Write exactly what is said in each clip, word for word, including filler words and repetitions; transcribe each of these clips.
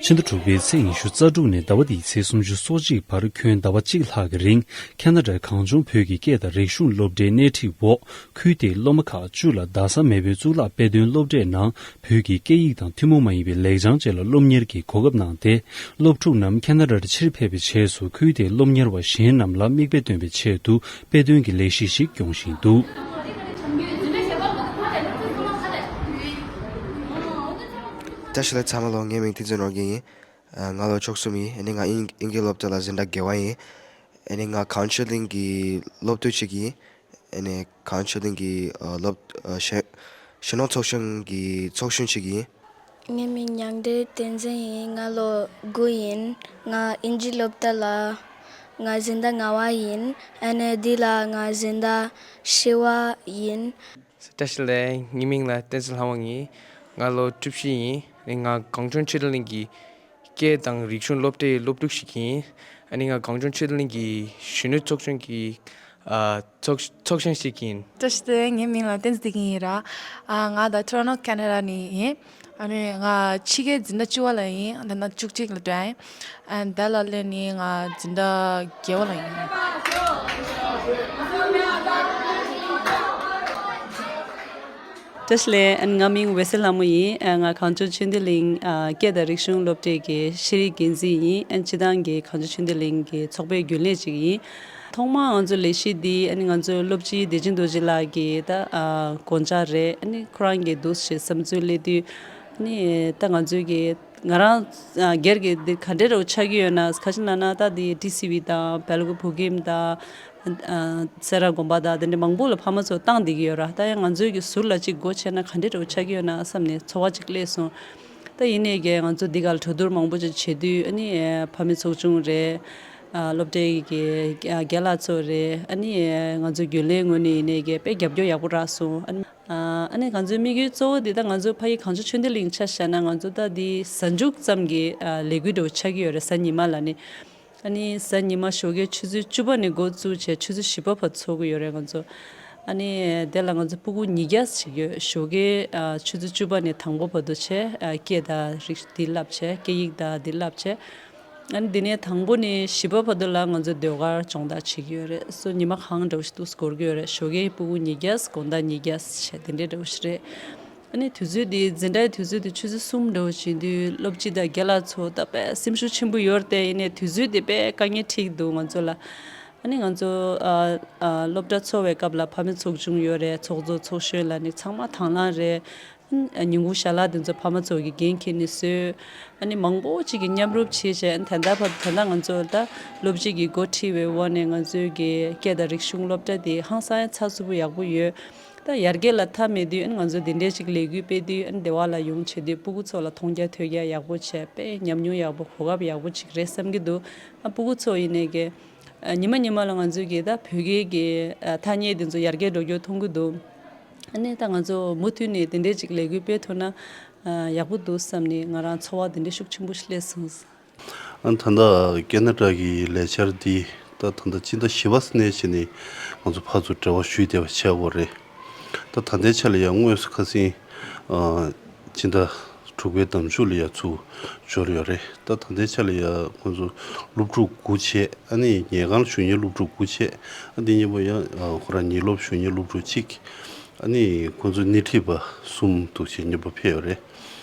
ཕྱི་ཟླ་དྲུག་པའི་ཚེས་ཉི་ཤུ་རྩ་དྲུག་ནས་ཟླ་བ་འདིའི་ཚེས་སུམ་ཅུ་སོ་གཅིག་བར་ཁྱོན་ཟླ་བ་གཅིག་ལྷག་གི་རིང་ཁ་ན་ཌར་གངས་ལྗོངས་བོད་ཀྱི་སྐད་དང་རིག་གཞུང་སློབ་གྲྭའི་སྣེ་ཁྲིད་འོག་ཁུལ་དེའི་སློབ་མ་ཁག་བཅུ་ལ་རྡ་ས་མེས་པོའི་གཙུག་ལག་དཔེ་སྟོན་སློབ་གྲྭའི་ནང་བོད་ཀྱི་སྐད་ཡིག་དང་ཐུན་མོང་མ་ཡིན་པའི་ལེགས་བྱང་བཅས་ལ་སློབ་གཉེར་གྱི་གོ་སྐབས་གནང་སྟེ། སློབ་ཕྲུག་རྣམས་ཁ་ན་ཌར་ཕྱིར་ཕེབས་པའི་རྗེས་སུ་ཁུལ་དེའི་སློབ་གཉེར་བ་གཞན་རྣམས་ལ་མིག་དཔེ་སྟོན་པའི་ཆེད་དུ་དཔེ་སྟོན་གྱི་ལས་གཞི་ཞིག་སྐྱོང་བཞིན་འདུག། བཀྲ་ཤིས་བདེ་ལེགས་ཚང་མ་ལོ། ངའི་མིང་བསྟན་འཛིན་ནོར་རྒྱས་ཡིན། ཨ། ང་ལོ་བཅུ་གསུམ་ཡིན། ཨ་ནི་ང་དབྱིན་དབྱིན་སྐད་སློབ་གྲྭ་ལ་འཛིན་གྲྭ་བརྒྱད་པ་ཡིན། ཨ་ནི་ང་གངས་ཆོས་གླིང་གི་སློབ་ཕྲུག་ཅིག་ཡིན། ཨ་ནི་གངས་ཆོས་གླིང་གི་ཨ་སློབ་ཨ་གཞོན་གཞོན་ནུ་ཚོགས་ཆུང་གི་ཚོགས་གཞོན་ཅིག་ཡིན། ངའི་མིང་ཉང་བྲན་བསྟན་འཛིན་ཡིན། ང་ལོ་དགུ་ཡིན། ང་དབྱིན་ཇི་སློབ་གྲྭ་ལ་ང་འཛིན་གྲྭ་ལྔ་པ་ཡིན། ཨ་ནི་འདི་ལ་ང་འཛིན་གྲྭ་བཞི་པ་ཡིན། བཀྲ་ཤིས་བདེ་ལེགས། ངའི་མིང་ལ་བསྟན་འཛིན་ལྷ་དབང་ཡིན། ང་ལོ་བཅུ་བཞི་ཡིན། ང་གངས་ལྗོངས་ཆོས་ལྡན་གླིང་གི་སྐད་དང་རིག་གཞུང་སློབ་གྲྭའི་སློབ་ཕྲུག་ཞིག་ཡིན། ཨ་ནི་ང་གངས་ལྗོངས་ཆོས་ལྡན་གླིང་གི་གཞོན་ནུ་ཚོགས་ཆུང་གི་ཨ་ཚོགས་ཚོགས་གཞོན་ཞིག་ཡིན། བཀྲ་ཤིས་བདེ་ལེགས། ངའི་མིང་ལ་བསྟན་འཛིན་བདེ་སྐྱིད་ཡིན་ར། ཨ་ང་ད་ཊོ་རོན་ཊོ་ཁེ་ན་ཌ་ནས་ཡིན། ཨ་ནི་ང་ཕྱི་རྒྱལ་འཛིན་གྲྭ་བཅུ་པ་ལ་ཡིན། ད་ལྟ་བཅུ་གཅིག་ལ་འགྲོ་ཡིན། ཨ་ནི་ད་ལ་སླེབས་ནས་ང་འཛིན་གྲྭ་བརྒྱད་པ་ལ་ཡིན། བཀྲ་ཤིས་བདེ་ལེགས། ཨ་ནི་ང་མིང་འོད་ཟེར་ལྷ་མོ་ཡིན། ཨ་ང་གངས་ལྗོངས་ཆོས་ལྡན་གླིང་ཨ་སྐད་དང་རིག་གཞུང་སློབ་གྲྭའི་གི་ཤེས་རིག་འགན་འཛིན་ཡིན། ཨ་ནི་སྤྱིར་བཏང་གི་གངས་ལྗོངས་ཆོས་ལྡན་གླིང་གི་ཚོགས་པའི་རྒྱུན་ལས་ཅིག་ཡིན། ཐོག་མར་ང་ཚོ་ལས་གཞི་འདི་ཨ་ནི་ང་ཚོའི་སློབ་སྤྱི་བདེ་ཆེན་རྡོ་རྗེ་ལགས་ཀྱི་ད་ཨ་དགོངས་འཆར་རེད། ཨ་ནི་ཁོ་རང་གི་འདུག་སེ་བསམ་ཚུལ་སླེབས་དུས་ཨ་ནི་ད་ང་ཚོའི་གི་ང་རང་ཨ་སྒེར་གྱི་འདི་ག་འདྲས་འདྲ་བོ་ཆགས་ཀྱི་ཡོད་ན། ག་ཅི་ལབ་ན་ད་འདི་ཊི་སི་ཝི་དང་སྦེལ་ཀོབ་བོད་ཁྱིམ་དང་ཨ་སེ་ར་དགོན་པ་དང་དེ་འདྲ་མང་པོ་ལ་ཕ་མ་ཚོ་བཏང་བསྡད་ཀྱི་ཡོད་ར། ད་ཡང་ང་ཚོའི་གི་ཟུར་ལ་ཅིག་སྒོ་ཕྱེ་ན་ག་འདྲས་འདྲ་བོ་ཆགས་ཀྱི་ཡོད་ན་བསམ་ནས་ཚོར་བ་ཅིག་སླེབས་སོང་། ད་ཡིན་ནའི་གི་ང་ཚོ་འདི་ག་ལ་གྲོས་བསྡུར་མང་པོ་ཅིག་བྱེད་དུས་ཨ་ནི་ཕ་མའི་ཚོགས་ཆུང་རེད། ཨ་སློབ་གྲྭའི་གི་ཨ་རྒན་ལགས་ཚོ་རེད། ཨ་ནི་ང་ཚོ་རྒྱུན་ལས་ངོས་ནས་ཡིན་ནའི་གི་དཔེ་རྒྱབ་སྐྱོར་ཡག་པོ་རག་སོང་། ཨ་ནི་ཨ་ནི་ང་ཚོའི་དམིགས་ཡུལ་གཙོ་བོ་འདི་ད་ང་ཚོ་ཕ་ཡུལ་གངས་ལྗོངས་ཆོས་ལྡན་གླིང་ཆ་བཞག་ན་ང་ཚོ་ད་འདི་གཟའ་མཇུག་ཙམ་གྱི་ཨ་ལས་འགུལ་འདྲ་བོ་ཆགས་ཀྱི་ཡོད་རེད། གཟའ་ཉི་མ་ལ་ནི། ཨ་ནི་གཟའ་ཉི་མ་ཞོགས་ཀའི་ཆུ་ཚོད་བཅུ་པ་ནས་འགོ་བཙུགས་བྱས་ཆུ་ཚོད་བཞི་པ་བར་འཚོགས་ཀྱི་ཡོད་རེད་ང་ཚོ། ཨ་ནི་དེ་ལ་ང་ཚོ་ཕྲུ་གུ་ཉིས་བརྒྱ་ཞིག་ཡོད། ཞོགས་ཀའི་ཨ་ཆུ་ཚོད་བཅུ་པ་ནས་དང་པོ་བར་དུ་བྱས། ཨ་སྐད་དང་རིག་འདི་བསླབ་བྱས། སྐད་ཡིག་དང་འདི་བསླབ་བྱས། ཨ་ནི་དེ་ནས་དང་པོ་ནས་བཞི་པ་བར་དུ་ལ་ང་ཚོ་ཟློས་གར་སྦྱོང་བརྡར་བྱེད་ཀྱི་ཡོད་རེད། སོ་ཉི་མ་གང་འདྲ་བོ་ཞིག་འདུག་སེ་འགོར་གྱི་ཡོད་རེད། ཞོགས་ཀའི་ཕྲུ་གུ་ཉིས་བརྒྱ། དགོང་དག་ཉིས་བརྒྱ་བྱས་དེ་འདྲའི་འདྲ་བོ་ཞིག་རེད། ཨ་ནི་དུས་ཚོད་འདི་འཛིན་གྲྭའི་དུས་ཚོད་འདི་ཆུ་ཚོད་གསུམ་འདྲ་བོ་བྱེད་དུས་སློབ་སྤྱི་དང་རྒན་ལགས་ཚོ་ད་དཔེ་སེམས་ཤུགས་ཆེན་པོ་ཡོད་རེད་དེ། ཡིན་ནའི་དུས་ཚོད་འདི་དཔེ་དཀའ་ངལ་འཕྲད་ཀྱི་འདུག་ང་ཚོ་ལ། ཨ་ནི་ང་ཚོ་ཨ་ཨ་སློབ་གྲྭ་འཚོགས་པའི་སྐབས་ལ་ཕ་མའི་ཚོགས་ཆུང་ཡོད་རེད། ཚོགས་གཙོ་ཚོགས་གཞོན་ལ་ནི་ཚང་མ་དང་བླངས་རེད། ཨ་ནི་ཉིན་གུང་ཞལ་ལག་འདི་ཚོ་ཕ་མ་ཚོ་གིས་འགན་འཁྱེར་ནས་བཟོས། ཨ་ནི་མང་པོ་ཅིག་གིས་མཉམ་རུབ་བྱས་བྱས། ཨ་ནི་ད་ལྟ་བར་དུ་ད་ལྟ་ང་ཚོ་ད་སློབ་སྤྱི་གི་འགོ་ཁྲིད་པའི་འོག་ནས་ང་ཚོའི་གི་སྐད་དང་རིག་གཞུང་སློབ་གྲྭ་དེ་ཧང་སང་ཡང་ཚགས་ཚུད་པོ་ཡག་པོ་ཡོད། ད་ཡར་རྒྱས་ལ་མཐའ་མེད་དུས། ཨ་ནི་ང་ཚོ་འདི་འདྲའི་ཅིག་ལས་འགུལ་སྤེལ་དུས། ཨ་ནི་སྡེ་བ་ལ་ཡོང་བྱེད་དུས་ཕྲུ་གུ་ཚོ་ལ་མཐོང་རྒྱ་ཐོས་རྒྱ་ཡག་པོ་བྱས། དཔེ་ཉམས་མྱོང་ཡག་པོ་གོ་སྐབས་ཡག་པོ་ཅིག་རེད་བསམ་གྱི་འདུག་ཨ་ཕྲུ་གུ་ཚོ་ཡིན་ནའི་གི་ཨ་ཉི་མ་ཉི་མ་ལ་ང་ཚོའི་གི་ད་བོད་སྐད་ཀྱི་ཨ་ཐ་སྙད་འདི་ཚོ་ཡར་རྒྱས་འགྲོ་རྒྱུ་མཐོང་གི་འདུག་ཨ་ནི་ད་ང་ཚོ་མུ་མཐུད་ནས་འདི་འདྲའི་ཅིག་ལས་འགུལ་སྤེལ་ཐུབ་ན་ཨ་ཡག་པོ་འདུག་བསམ་ནས་ང་རང་ཚོར་བ་འདི་འདྲའི་ཤུགས་ཆེན་པོ་ཞིག་སླེབས་སོང་། ཨ་ད་ལྟ་ཁེ་ན་ཌ་གི་ལས་འཆར་འདི་ད་ད་ལྟ་སྤྱི་ཟླ་བཞི་པ་ནས་བྱས་ནས་ང་ཚོ་ཕར་ཚུར་འབྲེལ་བ་ཞུས་བསྡད་པ་བྱས་པ་རེད། ད་ད་ལྟའི་ཆ་ལ་ཡང་དངོས་སུ་ཁ་སང་ཨ་སྤྱི་ཟླ་དྲུག་པའི་ཟླ་མཇུག་ལ་ཡང་ཚུར་འབྱོར་ཡོད་རེད། ད་ད་ལྟའི་ཆ་ལ་ཡང་ཁོང་ཚོ་སློབ་ཕྲུག་དགུ་བྱས། ཨ་ནི་ཉལ་ཁང་ལ་བཞུགས་མཁན་སློབ་ཕྲུག་དགུ་བྱས། ཨ་འདི་གཉིས་པོ་ཡང་ཨ་ཁོ་རང་ཉིན་སློབ་ཞུ་མཁན་སློབ་ཕྲུག་གཅིག་ཨ་ནི་ཁོང་ཚོ་སྣེ་ཁྲིད་པ་གསུམ་འདུག་བྱས་གཉིས་པ་ཕེབས་ཡོད་རེད།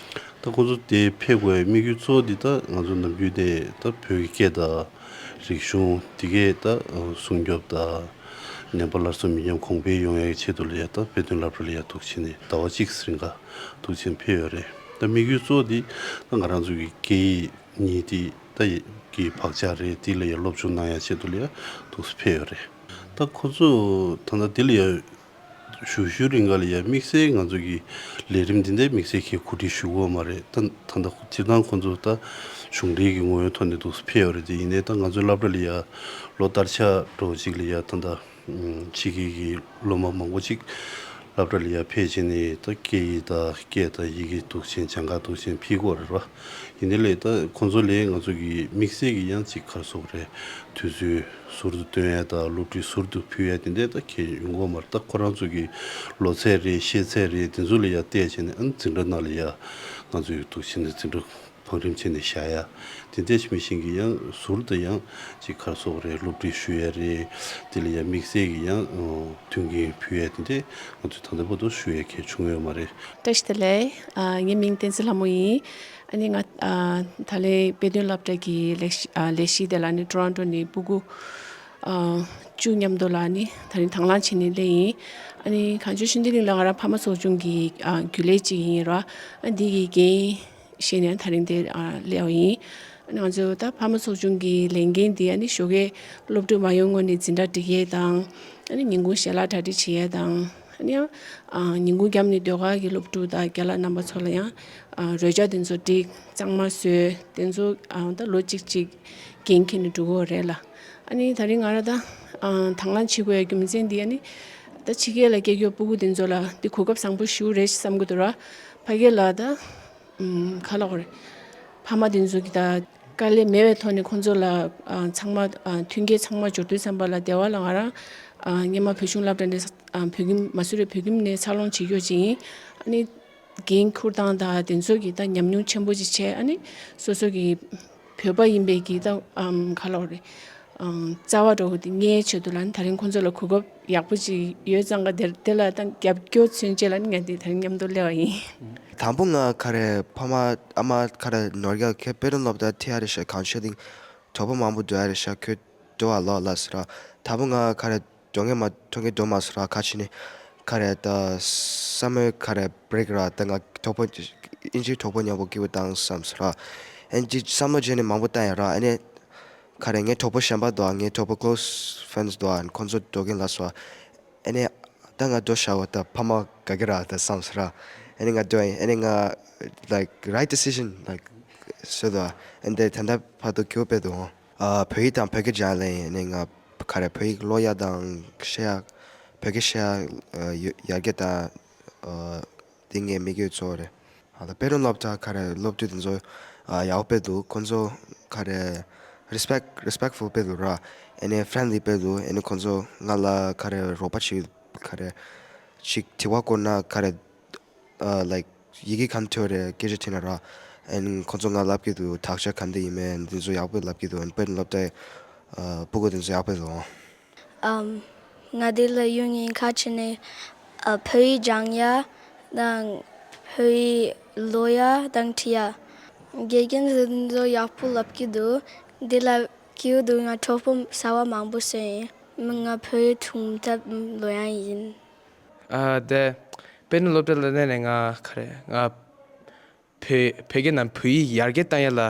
ད་ཁོང་ཚོ་དེ་ཕེབས་དགོས་པའི་དམིགས་ཡུལ་གཙོ་བོ་འདི་ད་ང་ཚོ་ནམ་རྒྱུན་ནས་ད་བོད་ཀྱི་སྐད་དང་རིག་གཞུང་འདི་གའི་ད་སྲུང་སྐྱོབ་དང་། ནད་པ་སླར་གསོ་མི་ཉམས་གོང་འཕེལ་ཡོང་ཡག་གི་ཆེད་དུ་ལ་ཡ་ད་དཔེ་སྟོན་སློབ་གྲྭ་ལ་ཡ་འདུག་བྱས་ནས་ཟླ་བ་གཅིག་རིང་ག་འདུག་བྱས་ནས་ཕེབས་ཡོད་རེད། ད་དམིགས་ཡུལ་གཙོ་བོ་འདི་ད་ང་རང་ཚོ་གི་སྐད་ཡིག་གཉིས་འདི་ད་ཡི་གི་བག་ཆགས་རེད། འདི་ལ་ཡ་སློབ་སྦྱོང་གནང་ཡག་ཆེད་དུ་ལ་ཡ་འདུག་སེ་ཕེབས་ཡོད་རེད། ད་ཁོ་ཚོ་ད་ལྟ་འདི་ལ་ཡ་བཞུགས་བཞུགས་རིང་ག་ལ་ཡ་དམིགས་བསལ་ང་ཚོ་གི་ལས་རིམ་འདི་འདྲའི་དམིགས་བསལ་གྱི་གོ་སྒྲིག་ཞུ་གི་ཡོད་མ་རེད། ད་ད་ལྟ་སྤྱིར་བཏང་ཁོ་ཚོ་ད་གཞུང་འབྲེལ་གྱི་ངོ་བོའི་ཐོག་ནས་འདུག་སེ་ཕེབས་ཡོད་རེད། དེ་ཡིན་ནའི་ད་ང་ཚོའི་སློབ་གྲྭ་ལ་ཡ་ལོ་བསྟར་ཆགས་འགྲོ་གཅིག་ལ་ཡ་ད་ལྟ་ཕྱི་རྒྱལ་གྱི་སློབ་མ་མང་པོ་ཅིག་སློབ་གྲྭ་ལ་ཡ་ཕེབས་བྱས་ནས་ད་སྐད་ཡིག་དང་སྐད་དང་ཡི་གེ་འདུག་བྱས་སྦྱང་ག་འདུག་བྱས་ཕུལ་གྱི་ཡོད་རེད་བ། ཡིན་ནའི་ལས་ད་ཁོང་ཚོ་ལས་ང་ཚོ་གི་དམིགས་བསལ་གྱི་ཡང་ཅིག་ག་རེ་ཟེར་དགོས་རེད། དུས་ཚོད་ཟུར་དུ་སྟོན་ཡ་དང་སློབ་ཁྲིད་ཟུར་དུ་ཕུལ་ཡ་དེ་འདྲ་ད་གང་ཡང་ཡོང་གི་ཡོད་མ་རེད། ད་ཁོ་རང་ཚོ་གི་ལོ་ཚད་རེད། ཤེས་ཚད་རེད། དེ་ཚོ་ལ་ཡ་བལྟས་བྱས་ནས་ཨ་ནི་འཛིན་གྲྭ་ནང་ལ་ཡ་ང་ཚོ་གི་འདུག་བྱས་ནས་འཛིན་གྲྭ་ གོ་རིམ་བྱས་ནས་བཞག་ཡ། དེ་འདྲ་ཞིག་མི་ཤེས་ཀྱི་ཡང་ཟུར་དུ་ཡང་ཅིག་ག་རེ་ཟེར་དགོས་རེད། སློབ་ཁྲིད་ཞུ་ཡ་རེད། དེ་ལ་ཡང་དམིགས་བསལ་གྱི་ཡང་མཐུན་རྐྱེན་ཕུལ་ཡ་དེ་འདྲ་ང་ཚོས་ད་ལྟ་བར་དུ་ཞུ་ཡ་གལ་བྱུང་ཡོད་མ་རེད། བཀྲ་ཤིས་བདེ་ལེགས། ཨ། ངའི་མིང་བསྟན་འཛིན་ལྷ་མོ་ཡིན། ཨ་ནི་ང་ཨ་ད་ལན་དཔེ་སྟོན་སློབ་གྲྭ་གི་ལས་གཞི་ཨ་ལས་གཞི་དེ་ལ་ནི་ཊོ་རོན་ཊོ་ནས་ཕྲུ་གུ་ཨ་བཅུ་མཉམ་དུ་ལ་ནི་ད་རིང་དང་བླངས་བྱས་ནས་སླེབས་ཡིན། ཨ་ནི་གངས་ལྗོངས་ཆོས་ལྡན་གླིང་ལ་ང་རང་ཕ་མ་ཚོགས་ཆུང་གི་ཨ་རྒྱུན་ལས་ཅིག་ཡིན་ར། ཨ་འདི་གི་འགན་བཞེས་ནས་ད་རིང་དེ་ཨ་སླེབས་པ་ཡིན། ཨ་ནི་ང་ཚོ་ད་ཕ་མ་ཚོགས་ཆུང་གི་ལས་འགན་དེ་ཨ་ནི་ཞོགས་ཀས་སློབ་ཕྲུག་མ་ཡོང་སྔོན་ནས་འཛིན་གྲྭ་སྒྲིག་ཡས་དང་། ཨ་ནི་ཉིན་གུང་ཞལ་ལག་གྲ་སྒྲིག་བྱེད་ཡས་དང་། ཨ་ནི་ཡང་ཨ་ཉིན་གུང་རྒྱབ་ནས་ཟློས་གར་གྱི་སློབ་ཕྲུག་དང་རྒན་ལགས་རྣམ་པ་ཚོ་ལ་ཡང་ཨ་རོལ་ཆ་དེ་ཚོ་སྒྲིག་གཙང་མ་བཟོས། དེ་ཚོ་ཨ་ད་ལོ་གཅིག་གཅིག་འགན་འཁྱེར་ནས་འགྲོ་གི་ཡོད་རེད་ལ། ཨ་ནི་ད་རིང་ང་རང་ད་ཨ་དང་བླངས་བྱེད་དགོས་ཡ་རྒྱུ་མཚན་འདི་ཨ་ནི་ད་ཕྱི་རྒྱལ་ལ་སྐྱེས་ཡོད་ཕྲུ་གུ་དེ་ཚོ་ལ་འདི་གོ་སྐབས་བཟང་པོ་ཞིག་རེད་བསམ་གྱི་འདུག་ར། ཕ་གི་ལ་ད་ཨམ་ག་ལབ་དགོས་རེད། ཕ་མ་དེ་ཚོ་གི་ད་དཀའ་ལས་མེད་པའི་ཐོག་ནས་ཁོང་ཚོ་ལ་ཨ་ཚང་མ་ཨ་མཐུན་རྐྱེན་ཚང་མ་འབྱོར་དུས་ཙམ་པ་ལ་སྡེ་བ་ལ་ང་རང་ཨ་སྔོན་མ་བོད་གཞུང་སློབ་གྲྭ་ནས་ཨ་བོད་ཁྱིམ་མ་སུ་རེད་བོད་ཁྱིམ་ནས་འཚར་ལོངས་བྱེད་ཀྱི་ཡོད་ཅིག་ཡིན། ཨ་ནི་འགན་འཁུར་སྟངས་དང་དེ་ཚོ་གི་ད་ཉམས་མྱོང་ཆེན་པོ་ཅིག་བྱས། ཨ་ནི་སོ་སོ་གི་བོད་པ་ཡིན་པའི་གི་ད་ཨམ་ག་ལབ་དགོས་རེད། ཨམ་རྩ་བ་འགྲོ་གི་དེ་ངའི་ཆེད་དུ་ལ་ནི་ད་རིང་ཁོང་ཚོ་ལ་གོ་སྐབས་ཡག་པོ་ཅིག་ཡོད་ཙང་ག་དེ་དེ་ལ་ད་རྒྱབ་སྐྱོར་མཚོན་ཆེད་ལ་ནི་ང་དེ་ད་རིང་མཉམ་དུ་སླེབས་པ་ཡིན། དང་པོ་ང་ག་རེ་ཕ་མ་ཨ་མ་ག་རེ་ནོར་རྒྱག་ཁྱེད་དཔེ་སྟོན་སློབ་གྲྭ་ཐེ་ཡ་རེ་ཤ་གང་ཤེས་དིང་གྲོགས་པོ་མང་པོ་འདུག་ཡ་རེ་ཤ་ཁྱོད་འགྲོ་བ་ལོ་ལ་ཟེར་ར། དང་པོ་ང་ག་རེ་འགྲོ་ངེས་མ་འགྲོ་ངེས་འགྲོ་མ་ཟེར་ར་ཁ་ཆེ་ནི་ག་རེ་ད་བསམ་མེད་ག་རེ་བྷི་རེག་ར། ད་ང་གྲོགས་པོ་ཨིན་ཇི་གྲོགས་པོ་མཉམ་པོ་སྐྱིད་པོ་བཏང་བསམ་ཟེར་ར། ཨེན་ཇི་བསམ་བློ་བྱས་ནས་མང་པོ་བཏང་ཡ་ར། ཨ་ནི་ག་རེ་ངའི་གྲོགས་པོ་གཞན་པ་འདུག་ངའི་གྲོགས་པོ་ཁོ་ལོ་སི་ཕྲེན་སི་འདུག་ཁོང་ཚོ་འགྲོ་གིན་ལ་སོ། ཨ་ནི་ད་ང་འགྲོ་ཤག་འོ་ད་ཕ་མ་དགའ་གི་ར་ད་བསམ་ཟེར་ར། ཨ་ནི་ང་འགྲོ་ཡིན། ཨ་ནི་ང་like right decision like བཟོས་འདུག་ཨ་ནི་ད་ལྟ་བར་དུ་སྐྱིད་པོ་དཔེ་འདུག་ཨ་བོད་ཡིག་དང་བོད་སྐད་སྦྱང་ལེ་ཡིན། ཨ་ནི་ང་ག་རེ་བོད་ཡིག་ཀློག་ཡ་དང་བཤད་ཡ་བོད་སྐད་བཤད་ཡ་ཡར་རྒྱས་བཏང་ཨ། དེ་ངའི་དམིགས་ཡུལ་གཙོ་བོ་རེད། ཨ་ད་དཔེ་སྟོན་སློབ་གྲྭ་ག་རེ་སློབ་ཕྲུག་དེ་ཚོ་ཨ་ཡག་པོ་དཔེ་འདུག་ཁོང་ཚོ་ག་རེ་རེ་སི་པེག་རེ་སི་པེག་ཕུལ་དཔེ་འདུག་ར། ཨ་ནི་ཕྲེན་ལི་དཔེ་འདུག་ཨ་ནི་ཁོང་ཚོ་ང་ལ་ག་རེ་རོགས་པ་བྱེད་ག་རེ་ཅིག་དྲི་བ་བཀོད་ན་ག་རེ་ཨ་like ཡི་གེ་གང་ཐོས་རེད་སྐད་ཆ་དྲིས་ན་ར། ཨ་ནི་ཁོང་ཚོ་ང་ལབ་ཀྱི་འདུག་དག་ཆ་ག་འདྲ་ཡིན་མིན་དེ་ཚོ་ཡག་པོ་ལབ་ཀྱི་འདུག་ཨ་ནི་དཔེ་སྟོན་སློབ་གྲྭའི་ཨ་ཕྲུ་གུ་དེ་ཚོ་ཡག་པོ་འདུག་ཨམ། ང་འདི་ལ་ཡོང་ངེས་ཁ་ཆེ་ནས་ཨ་བོད་ཡིག་སྦྱང་ཡ་དང་བོད་ཡིག་ཀློག་ཡ་དང་འབྲི་ཡ། དགེ་རྒན་ཚོ་ཡག་པོ་ལབ་ཀྱི་འདུག་འདི་ལ་སྐྱིད་པོ་འདུག་ང་གྲོགས་པོ་གསར་པ་མང་པོ་བཟོས་ཡིན། མི་ང་བོད་ཡིག་སྦྱོང་ཐབས་ལོ་ཡང་ཡིན། ཨ་དེ་དཔེ་སྟོན་སློབ་གྲྭ་ལ་སླེབས་ནས་ང་ག་རེ་ང་བོད་བོད་སྐད་ནང་བོད་ཡིག་ཡར་རྒྱས་བཏང་ཡ་ལ་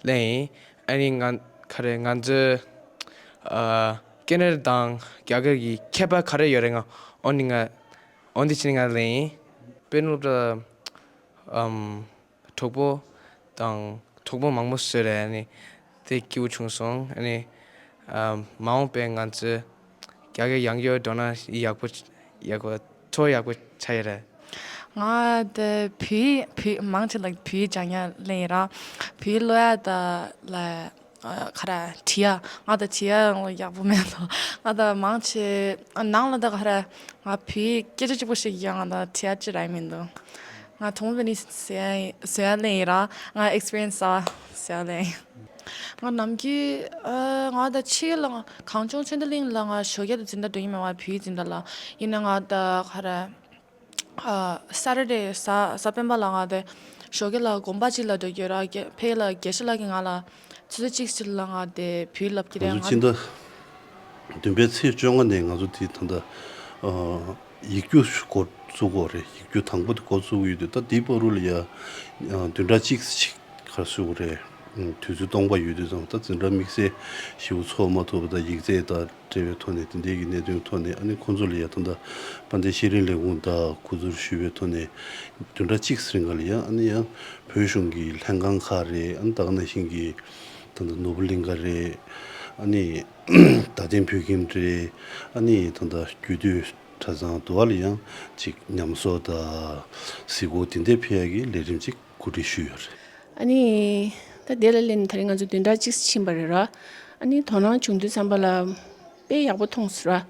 སླེབས་ཡིན། ཨ་ནི་ང་ག་རེ་ང་ཚོའི་ཨ་ཀེ་ན་ཌ་དང་རྒྱ་གར་གྱི་ཁྱད་པར་ག་རེ་ཡོད་རེད། ང་འོ་ནི་ང་འོ་འདི་བྱས་ནས་ང་སླེབས་ཡིན། དཔེ་སྟོན་སློབ་གྲྭ་ལ་ཨམ་གྲོགས་པོ་དང་གྲོགས་པོ་མང་པོ་བཟོས་རེད། ཨ་ནི་དེ་སྐྱིད་པོ་བྱུང་སོང་། ཨ་ནི་ཨམ་མ་འོངས་པའི་ང་ཚོའི་རྒྱ་སྐད་ཡང་སྐྱོར་འགྲོ་ན་ཡག་པོ་ཡག་པོ་ཐོ་ཡག་པོ་ཆགས་ཡོད་རེད། ང་དེ་བོད་ཡིག་བོད་མང་ཆེ་ལ་བོད་ཡིག་སྦྱང་ཡ་ལེན་ཡིན་ར། བོད་ཡིག་ཀློག་ཡ་ད་ལ་ཨ་ག་རེ་བྲིས་ཡ་ང་ད་བྲིས་ཡ་ཡག་པོ་མེད་དོ། ང་ད་མང་ཆེ་ནང་ལ་ད་ག་རེ་ང་བོད་ཡིག་སྐད་ཆ་གཅིག་པོ་ཞིག་ཡང་ང་ད་བྲིས་ཡ་ཅི་ར་མི་འདུག་ང་དང་པོ་ནས་བཟོ་ཡ་བཟོ་ཡ་ལེན་ཡིན་ར། ང་ཨེག་སི་པི་རི་ཡན་སི་གསར་པ་བཟོ་ཡ་ལེན་ཡིན། ང་ནམ་རྒྱུན་ཨ་ང་ད་ཕྱི་ལ་གངས་ལྗོངས་ཆོས་ལྡན་གླིང་ལ་ང་ཞོགས་ཀས་ལ་འཛིན་གྲྭ་འགྲོ་གི་མེད་པ། བོད་ཡིག་འཛིན་གྲྭ་ལ་ཡིན་ན་ང་ད་ག་རེ་ཨ་སེ་ཊར་ཌེ་གཟའ་གཟའ་སྤེན་པ་ལ་ང་དེ་ཞོགས་ཀས་ལ་དགོན་པ་གཅིག་ལ་འགྲོ་གི་ཡོད་ར། དགེ་ཕ་གི་ལ་དགེ་བཤེས་ལགས་ཀྱིས་ང་ལ་ཆུ་ཚོད་གཅིག་ཙམ་ལ་ང་དེ་བོད་ཡིག་བསླབ་ཀྱི་རེད། ང་ཚོ་ང་སྤྱི་ཟླ་བདུན་པའི་ཚེས་བཅོ་ལྔ་ནས་ང་ཚོ་དེ་ད་ལྟ་ཨ་ཡིག་རྒྱུགས་འགོ་བཙུགས་ཀྱི་ཡོད་རེད། ཡིག་རྒྱུགས་དང་པོ་དེ་འགོ་བཙུགས་ཀྱི་ཡོད་དུས། ད་དེའི་བར་དུ་ལ་ཡ་ཨ་བདུན་ཕྲག་གཅིག་ཅིག་ག་རེ་ཟེར་དགོས་རེད། ཨ་དུས་ཚོད་སྟོང་པ་ཡོད་དུས་ཙང་ད་འཛིན་གྲྭ་དམིགས་བསལ་ཞེ་པོ་ཚོགས་མ་ཐུབ་པ་དང་། ཡིག་ཚད་དང་འབྲེལ་བའི་ཐོག་ནས་དེ་འདྲའི་གི་གནད་དོན་ཐོག་ནས། ཨ་ནི་ཁོང་ཚོ་ལ་ཡ་ད་ལྟ་དཔལ་ལྡན་ཤེས་རིག་ལས་ཁུངས་དང་ཁོ་ཚོར་ཞུས་པའི་ཐོག་ནས་བདུན་ཕྲག་གཅིག་རིང་ག་ལ་ཡ་ཨ་ནི་ཡ་བོད་གཞུང་གི་ལྷན་ཁང་ཁག་རེད། ཨ་ནི་ད་ག་ནང་བཞིན་གྱི་ད་ལྟ་ནོར་བུ་གླིང་ག་རེད། ཨ་ནི་རྡ་སྟེང་བོད་ཁྱིམ་རེད། ཨ་ནི་ད་ལྟ་རྒྱུད་སྟོད་གྲྭ་ཚང་དུ་བ་ལ་ཡང་ཅིག་ཉམས་གསོ་དང་གཟིགས་སྐོར་དེ་འདྲ་ཕེབས་ཡག་གི་ལས་རིམ་ཅིག་གོ་སྒྲིག་ཞུས་ཡོད་རེད། ཨ་ནི་ད་དེ་ལ་སླེབས་ནས་ད་རེས་ང་ཚོ་བདུན་ཕྲག་གཅིག་ཕྱིན་པ་རེད་ར། ཨ་ནི་དོ་སྣང་བྱུང་དུས་ཙམ་པ་ལ་དཔེ་ཡག་པོ་མཐོང་སོང་ར།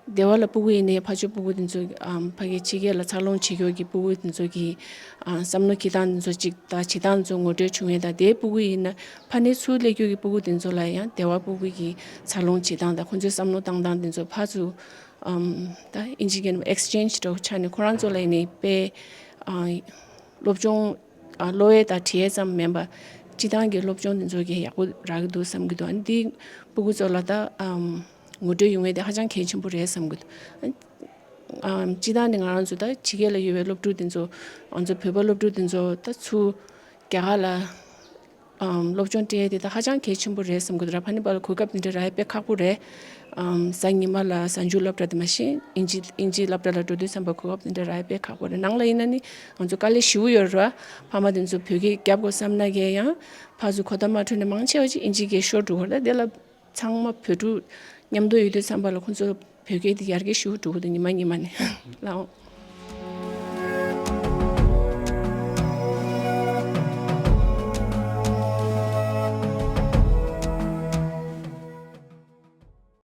སྡེ་བ་ལ་སྤུ་གུ་ཡིན་ནའི་ཕར་ཕྱོགས་སྤུ་གུ་དེ་ཚོ་ཨམ་ཕ་གི་ཕྱི་རྒྱལ་ལ་འཚར་ལོངས་བྱེད་མཁན་གྱི་སྤུ་གུ་དེ་ཚོ་གི་ཨ་བསམ་བློ་འཁྱེར་སྟངས་དེ་ཚོ་གཅིག་དང་བྱེད་སྟངས་དེ་ཚོ་ངོ་སྤྲོད་བྱུང་ཡས་དང་། དེའི་སྤུ་གུ་ཡིན་ན་ཕ་ནས་ཚུར་སླེབས་མཁན་གྱི་སྤུ་གུ་དེ་ཚོ་ལ་ཡང་སྡེ་བ་སྤུ་གུ་གི་འཚར་ལོངས་བྱེད་སྟངས་དང་ཁོང་ཚོའི་བསམ་བློ་བཏང་སྟངས་དེ་ཚོ་ཕར་ཚུར་ཨམ་ད་ཨིན་ཇི་སྐད་ནས་ཨེག་སི་ཅེན་ཇི་འདྲ་བོ་ཆགས་ནས་ཁོ་རང་ཚོ་ལ་ཡིན་ནའི་དཔེ་ཨ་སློབ་སྦྱོང་ཨ་ཀློག་ཡས་དང་འབྲི་ཡས་ཙམ་མིན་པ་སྤྱིར་བཏང་གི་སློབ་སྦྱོང་དེ་ཚོ་གི་ཡག་པོ་རག་གི་འདུག་བསམ་གྱི་འདུག་ཨ་ནི་འདི་སྤུ་གུ་ཚོ་ལ་ད་ཨམ་ངོ་སྤྲོད་ཡོང་ཡས་དེ་ཧ་ཅང་གལ་ཆེན་པོ་རེད་བསམ་གྱི་འདུག་ཨམ་སྤྱིར་བཏང་ནས་ང་རང་ཚོ་ད་ཕྱི་རྒྱལ་ལ་ཡོད་པའི་སློབ་ཕྲུག་དེ་ཚོ་ང་ཚོ་བོད་པ་སློབ་ཕྲུག་དེ་ཚོ་ད་ཚུར་རྒྱ་གར་ལ་ཨམ་སློབ་སྦྱོང་སྤྲད་ཡས་དེ་ད་ཧ་ཅང་གལ་ཆེན་པོ་རེད་བསམ་གྱི་འདུག་ར། ཕ་ནི་པ་ལ་གོ་སྐབས་དེ་འདྲ་རག་ཡས་དཔེ་ཁག་པོ་རེད། ཨམ་གཟའ་ཉི་མ་ལ་གཟའ་མཇུག་སློབ་གྲྭ་དེ་མ་གཞི་ཨིན་ཇི་ཨིན་ཇིའི་སློབ་གྲྭ་ལ་འགྲོ་དུས་ཙམ་པ་གོ་སྐབས་དེ་འདྲ་རག་ཡས་དཔེ་ཁག་པོ་རེད། ནང་ལ་ཡིན་ན་ནི་ང་ཚོ་དཀའ་ལས་ཞེ་པོ་ཡོད་རེད་བ། ཕ་མ་དེ་ཚོ་བོད་སྐད་རྒྱབ་དགོས་བསམ་ན་གས་ཡང་ཕར་ཚུར་གོ་བརྡ་མ་འཕྲོད་ནས་མང་ཆེ་བ་ཅིག་ཨིན་ཇིའི་སྐད་ཤོར་འགྲོ་གི་རེད། དེ་ལ་ཚང་མ་བོད་ཕྲུག་མཉམ་དུ་ཡོད་དུས་ཙམ་པ་ལ་ཁོང་ཚོ་བོད་སྐད་དེ་ཡར་རྒྱས་ཞེ་པོ་འགྲོ་གི་འདུག་ཉི་མ་ཉི་མ་ནས་ལའོ།